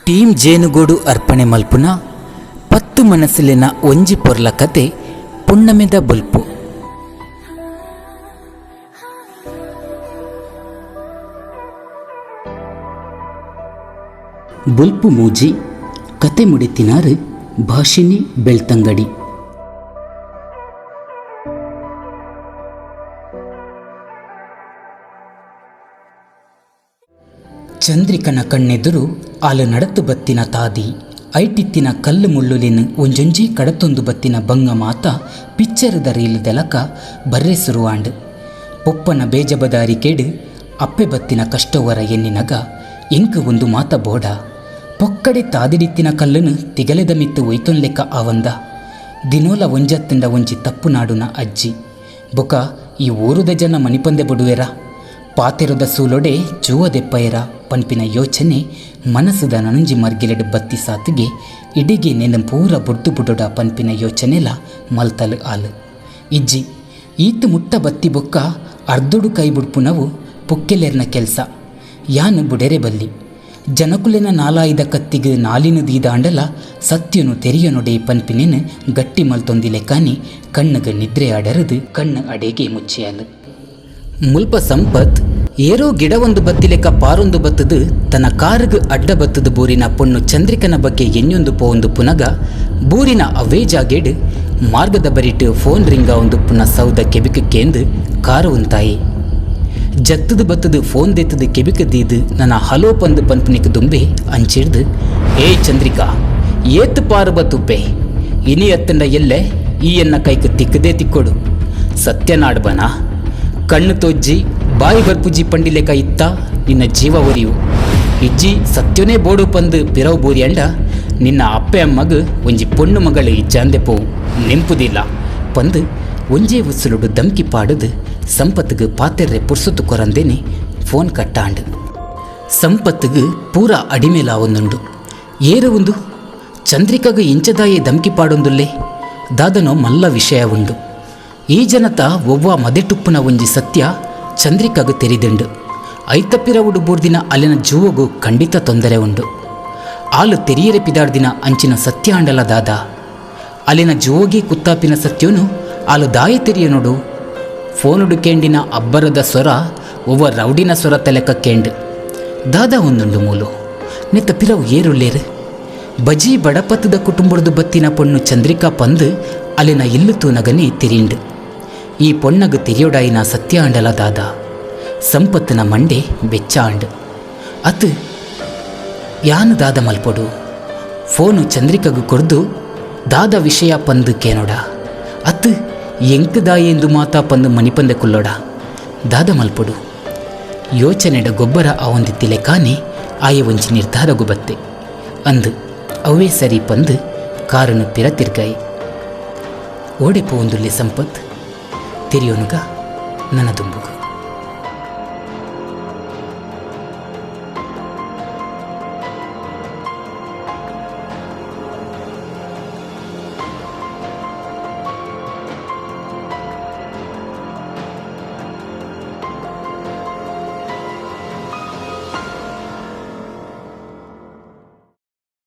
Team ಜೇನುಗೂಡು ಅರ್ಪಣೆ ಮಲ್ಪುನ ಪತ್ತ್ ಮನಸ್ಸುಲೆನ ಒಂಜಿ ಪೊರ್ಲ ಕತೆ ಪುಣ್ಣಮೆದ ಬೊಲ್ಪು. ಬೊಲ್ಪು ಮೂಜಿ ಕತೆ ಮುಡಿತಿನಾರ್ ಭಾಷಿಣಿ ಬೆಳ್ತಂಗಡಿ. ಚಂದ್ರಿಕನ ಕಣ್ಣೆದುರು ಆಲು ನಡತು ಬತ್ತಿನ ತಾದಿ, ಐಟಿತ್ತಿನ ಕಲ್ಲು ಮುಳ್ಳುಲಿನ ಒಂಜೊಂಜಿ ಕಡತೊಂದು ಬತ್ತಿನ ಬಂಗ ಮಾತ ಪಿಚ್ಚರದ ರೀಲ್ ದೆಲಕ ಬರ್ರೆ ಸುರುವಾಂಡ್. ಪೊಪ್ಪನ ಬೇಜಬದಾರಿಕೆಡು ಅಪ್ಪೆ ಬತ್ತಿನ ಕಷ್ಟವರ ಎನ್ನಿನಗ ಎಂಕ್ ಒಂದು ಮಾತ ಬೋಡ, ಪೊಕ್ಕಡೆ ತಾದಿಡಿತ್ತಿನ ಕಲ್ಲನ್ನು ತಿಗಲೆದ ಮಿತ್ತು ಒಯ್ತೊನ್ಲೆಕ್ಕ ಆವಂದ. ದಿನೋಲ ಒಂಜತ್ತಿಂಡ ಒಂಜಿ ತಪ್ಪು ನಾಡುನ ಅಜ್ಜಿ ಬೊಕ ಈ ಊರುದ ಜನ ಮನಿಪಂದೆ ಬುಡುವೆರ, ಪಾತೆರದ ಸೂಲೊಡೆ ಜೂವದೆಪ್ಪಯರ ಪನ್ಪಿನ ಯೋಚನೆ ಮನಸ್ಸುದ ನನಂಜಿ ಮರ್ಗಿಲೆಡ್ ಬತ್ತಿ ಸಾತಿಗೆ ಇಡಿಗೆ ನೆನ ಪೂರ ಬುಡ್ದು ಬುಡೊಡ ಪನ್ಪಿನ ಯೋಚನೆಲ ಮಲ್ತಲು ಆಲು. ಇಜ್ಜಿ ಈತು ಮುಟ್ಟ ಬತ್ತಿ ಬೊಕ್ಕ ಅರ್ಧುಡು ಕೈ ಬುಡ್ಪುನವು ಪೊಕ್ಕೆಲೆರ್ನ ಕೆಲಸ, ಯಾನು ಬುಡೆರೆ ಬಲ್ಲಿ. ಜನಕುಲೆನ ನಾಲಾಯಿದ ಕತ್ತಿಗೆ ನಾಲಿನ ದೀದಾಂಡಲ ಸತ್ಯನು ತೆರಿಯನೊಡೆ ಪನ್ಪಿನೇನು ಗಟ್ಟಿ ಮಲ್ತೊಂದಿಲೆಕಾನಿ ಕಣ್ಣಗ ನಿದ್ರೆ ಅಡರದು ಕಣ್ಣು ಅಡೆಗೆ ಮುಚ್ಚಿಯಲು. ಮುಲ್ಪ ಸಂಪತ್ ಏರೋ ಗಿಡವೊಂದು ಬತ್ತಿಲೆಕ್ಕ ಪಾರೊಂದು ಬತ್ತದು ತನ್ನ ಕಾರುಗು ಅಡ್ಡ ಬತ್ತದು ಬೂರಿನ ಪೊಣ್ಣು ಚಂದ್ರಿಕನ ಬಗ್ಗೆ ಎಣ್ಣೊಂದು ಪೋವೊಂದು ಪುನಗ ಬೂರಿನ ಅವೇ ಜಾಗೆಡ್ ಮಾರ್ಗದ ಬರಿಟ್ ಫೋನ್ ರಿಂಗ ಒಂದು ಪುನ ಸೌದ ಕೆಬಿಕ ಕೇಂದು ಕಾರು ಉಂತಾಯಿ. ಜತ್ತದು ಬತ್ತದು ಫೋನ್ ದೆತ್ತದು ಕೆಬಿಕ ದೀದು ನನ್ನ ಹಲೋ ಪಂದು ಪನ್ಪುನಿಕ್ ದುಂಬೆ ಅಂಚಿಡ್ದು, ಏ ಚಂದ್ರಿಕಾ ಏತು ಪಾರು ಬತ್ತುಪ್ಪೆ ಇನಿ ಅತ್ತಂಡ ಎಲ್ಲೆ ಈ ಎನ್ನ ಕೈಕ್ ತಿಕ್ಕದೇ ತಿಕ್ಕೊಡು, ಸತ್ಯನಾಡ್ಬನ ಕಣ್ಣು ತೋಜ್ಜಿ ಬಾಯಿ ಬರ್ಪುಜಿ ಪಂಡಿಲೆಕ ಇತ್ತ ನಿನ್ನ ಜೀವ ಒರಿಯು, ಇಜ್ಜಿ ಸತ್ಯನೇ ಬೋಡು ಪಂದು ಪಿರವು ಬೂರಿಯಂಡ ನಿನ್ನ ಅಪ್ಪೆ ಅಮ್ಮಗ್ ಒಂಜಿ ಪೊಣ್ಣು ಮಗಳು ಇಜ್ಜಾಂದೆ ಪೋವು ನೆಂಪುದಿಲ್ಲ ಪಂದು ಒಂಜೇ ಉಸುಲುಡು ಧಮ್ಕಿ ಪಾಡುದು ಸಂಪತ್ಗೆ ಪಾತೆರ್ರೆ ಪುರ್ಸೊತ್ತು ಕೊರಂದೇನೆ ಫೋನ್ ಕಟ್ಟಾಂಡು. ಸಂಪತ್ತಿಗೆ ಪೂರ ಅಡಿಮೇಲಾವೊಂದುಂಡು. ಏರು ಒಂದು ಚಂದ್ರಿಕಾಗ ಇಂಚದಾಯೆ ಧಮ್ಕಿ ಪಾಡೊಂದುಲ್ಲೆ ದಾದನೋ ಮಲ್ಲ ವಿಷಯ ಉಂಡು. ಈ ಜನತ ಒವ್ವ ಮದೆಟುಪ್ಪುನ ಒಂಜಿ ಸತ್ಯ ಚಂದ್ರಿಕಾಗ ತೆರಿದುಂಡು. ಐತಪ್ಪಿರವುಡು ಬೋರ್ದಿನ ಅಲ್ಲಿನ ಜೂವಗು ಖಂಡಿತ ತೊಂದರೆ ಉಂಡು. ಆಲು ತೆರಿಯರೆ ಪಿದಾಡ್ದಿನ ಅಂಚಿನ ಸತ್ಯ ಆಂಡಲ ದಾದ ಅಲ್ಲಿನ ಜೋಗಿ ಕುತ್ತಾಪಿನ ಸತ್ಯೋನು ಆಲು ದಾಯಿ ತೆರಿಯನೋಡು. ಫೋನುಡು ಕೇಂಡಿನ ಅಬ್ಬರದ ಸ್ವರ ಒವ್ವ ರೌಡಿನ ಸ್ವರ ತಲೆಕ ಕೇಂಡು ದಾದ ಒಂದುಂಡು ಮೂಲು ನೆತ್ತ ಪಿರವು ಏರುಳ್ಳೇರು. ಬಜಿ ಬಡಪತ್ತದ ಕುಟುಂಬದ ಬತ್ತಿನ ಪೊಣ್ಣು ಚಂದ್ರಿಕಾ ಪಂದು ಅಲ್ಲಿನ ಇಲ್ಲು ತೂನಗನೆ ತಿರಿಂಡು. ಈ ಪೊಣ್ಣಗು ತೆರಿಯೋಡಾಯಿನ ಸತ್ಯ ಆಂಡಲ ದಾದ ಸಂಪತ್ತಿನ ಮಂಡೆ ಬೆಚ್ಚ ಆಂಡು. ಅತ್ ಯಾನು ದಾದ ಮಲ್ಪೊಡು, ಫೋನು ಚಂದ್ರಿಕಗು ಕೊರ್ದು ದಾದ ವಿಷಯ ಪಂದು ಕೇನೋಡ, ಅತ್ ಎಂಕ್ ದಾಯೆಂದು ಮಾತಾ ಪಂದು ಮನಿಪಂದೆ ಕುಲ್ಲೋಡ, ದಾದ ಮಲ್ಪೊಡು. ಯೋಚನೆಡ ಗೊಬ್ಬರ ಅವಂದಿತ್ತಿಲೆ ಕಾನೆ ಆಯ ಒಂಜಿ ನಿರ್ಧಾರಗು ಬತ್ತೆ ಅಂದು ಅವೇ ಸರಿ ಪಂದು ಕಾರನು ಪಿರ ತಿರ್ಗಾಯಿ. ಓಡೆ ಪೋಂದುಲ್ಲೆ ಸಂಪತ್ ತೆರಿಯೋನುಗ ನನ್ನ ದುಂಬುಗು.